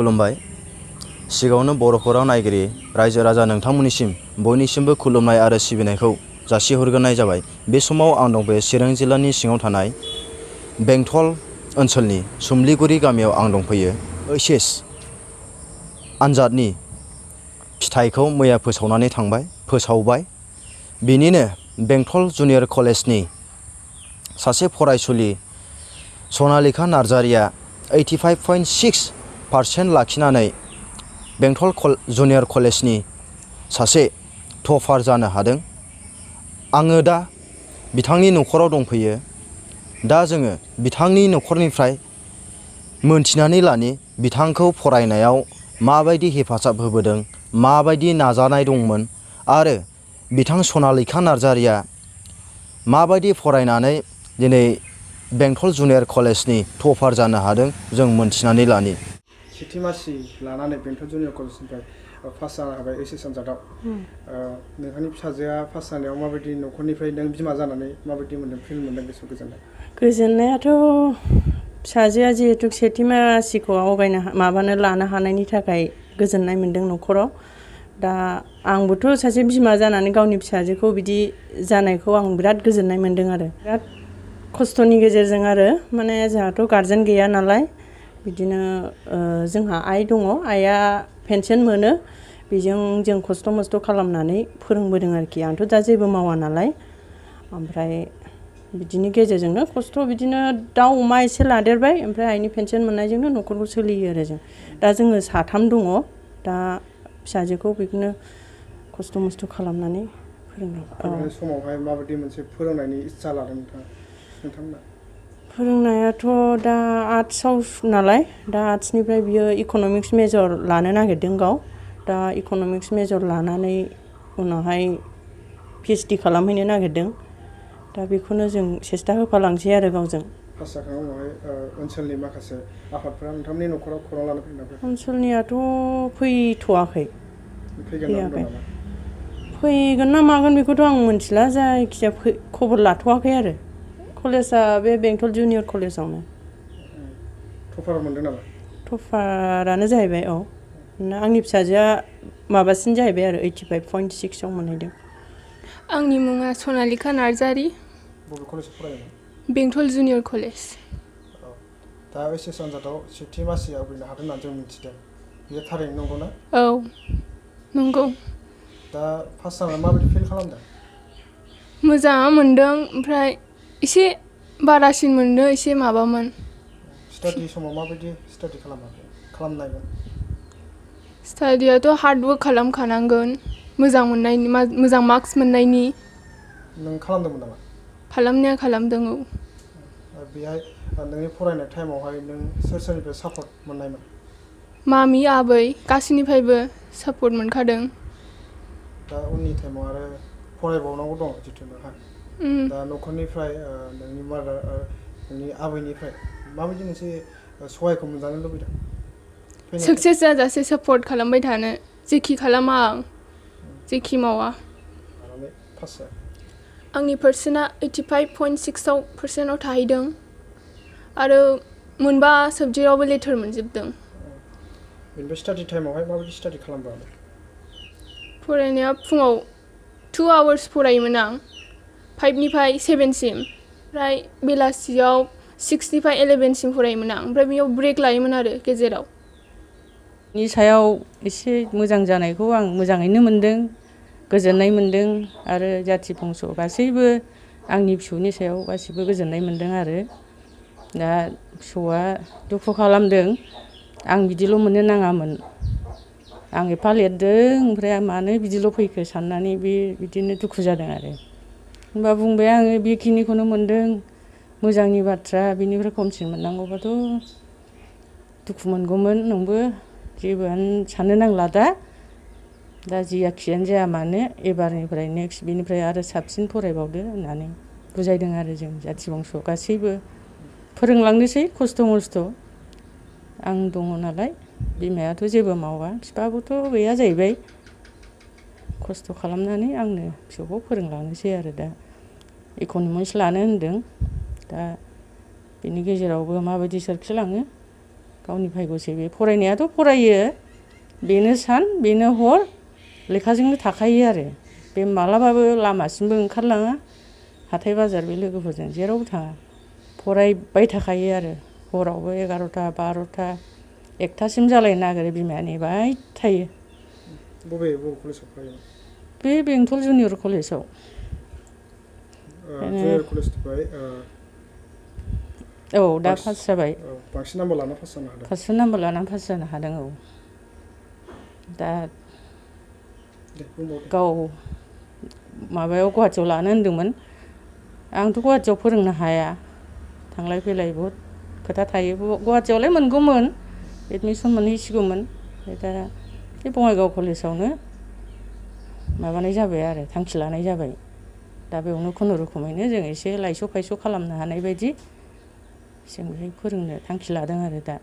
खुलुमबाय। सिगाङावनो बर' खौरां नायगिरि रायजो राजा नोंथांमोननिसिम बयनिसिमबो खुलुमनाय आरो सिबिनायखौ जासिहरग्रोनाय जाबाय। बे समाव आं दं बे चिरां जिल्लानि सिङाव थानाय बेंटल ओनसोलनि सुमलिगुरि गामियाव आं दंफैयो। HS आनजादनि फिथाइखौ मैया फोसावबाय। बिनिनो बेंटल जुनियर कलेजनि सासे फरायसुलि सनालिखा नार्जारिया 85.6% लाखिनानै बेंटल जुनियर कलेजनि सासे टपार जानो हादों। आङो दा बिथांनि न'खराव दंफैयो। दा जोङो बिथांनि न'खरनिफ्राय मोनथिनानै लानि बिथांखौ फरायनायाव माबायदि हेफाजाब होबोदों, माबायदि नाजानाय दंमोन आरो बिथां सनालिखा नार्जारिया माबायदि फरायनानै दिनै बेंटल जुनियर कलेजनि टपार जानो हादों जों मोनथिनानै लानि। सेथि मासि लानानै बेंटल जुनियर कलेजनिफ्राय पास जानो हाबाय HS आनजादाव। नोंथांनि फिसाजोआ पास जानायाव माबायदि न'खरनिफ्राय नों बिमा जानानै माबायदि मोन्दों, फिल मोन्दों, गोसोआव गोजोननाय? गोजोननायाथ' फिसाजोआ जिहेतु सेथि मासिखौ लानो हानायनि थाखाय गोजोननाय मोन्दों न'खराव। दा आंबोथ' सासे बिमा जानानै गावनि फिसाजोखौ बिदि जानायखौ आं बिराद गोजोननाय मोन्दों आरो बिराद खस्थ'नि गेजेरजों आरो माने जोंहाथ' गारजेन गैया नालाय बिदिनो जोंहा आइ दङ, आइया पेन्सन मोनो, बेजों जों खस्थ' मस्थ' खालामनानै फोरोंबोदों आरोखि। आंथ' दा जेबो मावा नालाय, ओमफ्राय बिदिनि गेजेरजोंनो खस्थ' बिदिनो दाउ अमा एसे लादेरबाय, ओमफ्राय आइनि पेन्सन मोननायजोंनो न'खरखौ सोलियो आरो जों। दा जोङो साथाम दङ। दा फिसाजोखौ बिदिनो खस्थ' मस्थ' खालामनानै फोरोंदों। बे समावहाय माबायदि मोनसे फोरोंनायनि इस्सा लादों नोंथांमोना? फोरोंनायाथ' दा आर्ट्सआव नालाय, दा आर्ट्सनिफ्राय बियो इक'न'मिक्स मेजर लानो नागिरदों गाव। दा इक'न'मिक्स मेजर लानानै उनावहाय PhD खालामहैनो नागिरदों। दा बेखौनो जों सेस्था होफालांसै आरो गावजों। पास जाखांनायनि उनावहाय ओनसोलनि माखासे आफादफोरा नोंथांमोननि न'खराव खौरां लानो फैदों? ओनसोलनियाथ' फैथ'वाखै। फैयाखै। फैगोन ना मागोन बेखौथ' आं मिथिला, जायखिजाया खबर लाथ'वाखै आरो। कलेजआ बे बेंटल जुनियर कलेजावनो। टपार मोनदों नामा? टपारानो जाहैबाय, औ। आंनि फिसाजोआ माबासिन जाहैबाय आरो 85.6 आव मोनहैदों। आंनि मुङा सनालिखा नार्जारि। बबे कलेजाव फरायोमोन? बेंटल जुनियर कलेज। दा HS आनजादाव सेथि मासि आवग्रिनो हादों होननानै जों मिथिदों। बेयो थारैनो नंगौना? औ, नंगौ। दा पास जानानै माबायदि फिल खालामदों? मोजां मोन्दों, ओमफ्राय एसे बारासिन मोनदों, एसे माबामोन। स्टाडि समाव माबायदि स्टाडि खालामनायमोन? स्टाडियाथ' हार्डवर्क खालामखानांगोन, मोजां मार्क्स मोननायनि। नों खालामदोंमोन नामा? खालामनाया खालामदों, औ। बेहाय नोंनि फरायनाय टाइमावहाय नों सोरनिफ्राय सापर्ट मोननायमोन? मामि, आबै गासैनिफ्रायबो सापर्ट मोनखादों। दा उननि टाइमाव आरो फरायबावनांगौ दं जितु नोंहा। दा न'खरनिफ्राय नोंनि आबैनिफ्राय माबायदि मोनसे सहायखौ मोनजानो लुबैदों? साक्सेस जाजासे सापर्ट खालामबाय थानो, जेखि खालामा आं, जेखि मावा। आंनि पार्सेन्टआ 85.6% थाहैदों आरो मोनबा साबजेक्टआवबो लेटार मोनजोबदों। बेनिफ्राय स्टाडि टाइमावहाय माबायदि स्टाडि खालामबावो? फरायनाया फुङाव 2 आवार्स फरायोमोन आं, 5निफ्राय 7सिम। ओमफ्राय बेलासियाव 6निफ्राय 11सिम फरायोमोन आं, ओमफ्राय बेयाव ब्रेक लायोमोन आरो गेजेराव। नि सायाव एसे मोजां जानायखौ आं मोजाङैनो मोन्दों, गोजोननाय मोन्दों आरो जाथि बंस' गासैबो आंनि फिसौनि सायाव गासैबो गोजोननाय मोन्दों आरो। दा फिसौआ दुखु खालामदों, आं बिदिल' मोननो नाङामोन, आं एफा लिरदों ओमफ्राय मानो बिदिल' फैखो साननानै बिदिनो दुखु जादों आरो। होनबा बुंबाय आङो बेखिनिखौनो मोन्दों, मोजांनि बाथ्रा, बिनिफ्राय खमसिन मोननांगौबाथ' दुखु मोनगौमोन। नोंबो जेबोआनो साननो नांला दा जियाखियानो जाया मानो एबारनिफ्राय नेक्स्ट बिनिफ्राय आरो साबसिन फरायबावदो होननानै बुजायदों आरो जों जाथि बंस' गासैबो। फोरोंलांनोसै खस्थ' मस्थ'। आं दङ नालाय, बिमायाथ' जेबो मावा, बिफाबोथ' गैया जाहैबाय। खस्थ' खालामनानै आंनो फिसौखौ फोरोंलांनोसै आरो दा। इक'न'मिक्स लानो होनदों, दा बिनि गेजेरावबो माबायदि सोरखिलाङो गावनि भाग्यसो बे फरायनायाथ' फरायो बेनो सान बेनो हर लेखाजोंनो थाखायो आरो बे मालाबाबो लामासिमबो ओंखारलाङा हाथाय बाजार बे लोगोफोरजों जेरावबो थाङा फरायबाय थाखायो आरो हरावबो 11टा 12टा 1टासिम जालायनो नागिरो बिमाया नेबाय थायो। बबे कलेजाव फरायो? बे बेंटल जुनियर कलेजाव। जुनियर कलेजनिफ्राय औ दा पास जाबाय। बांसिन नाम्बार लाना पास जानो हादों। फार्स्ट नाम्बार लानानै पास जानो हादों औ। दा गाव माबायाव गुवाहाटियाव लानो होनदोंमोन आंथ' गुवाहाटियाव फोरोंनो हाया थांलाय फैलाय बहुद खोथा थायो गुवाहाटियावलाय मोनगौमोन एडमिसन मोनहैसिगौमोन दा बे बङाइगाव कलेजावनो माबानाय जाबाय आरो थांखि लानाय जाबाय दा बेयावनो खुनुरुखुमैनो जों एसे लायस' फायस' खालामनो हानाय बायदि जों बेहाय फोरोंनो थांखि लादों आरो दा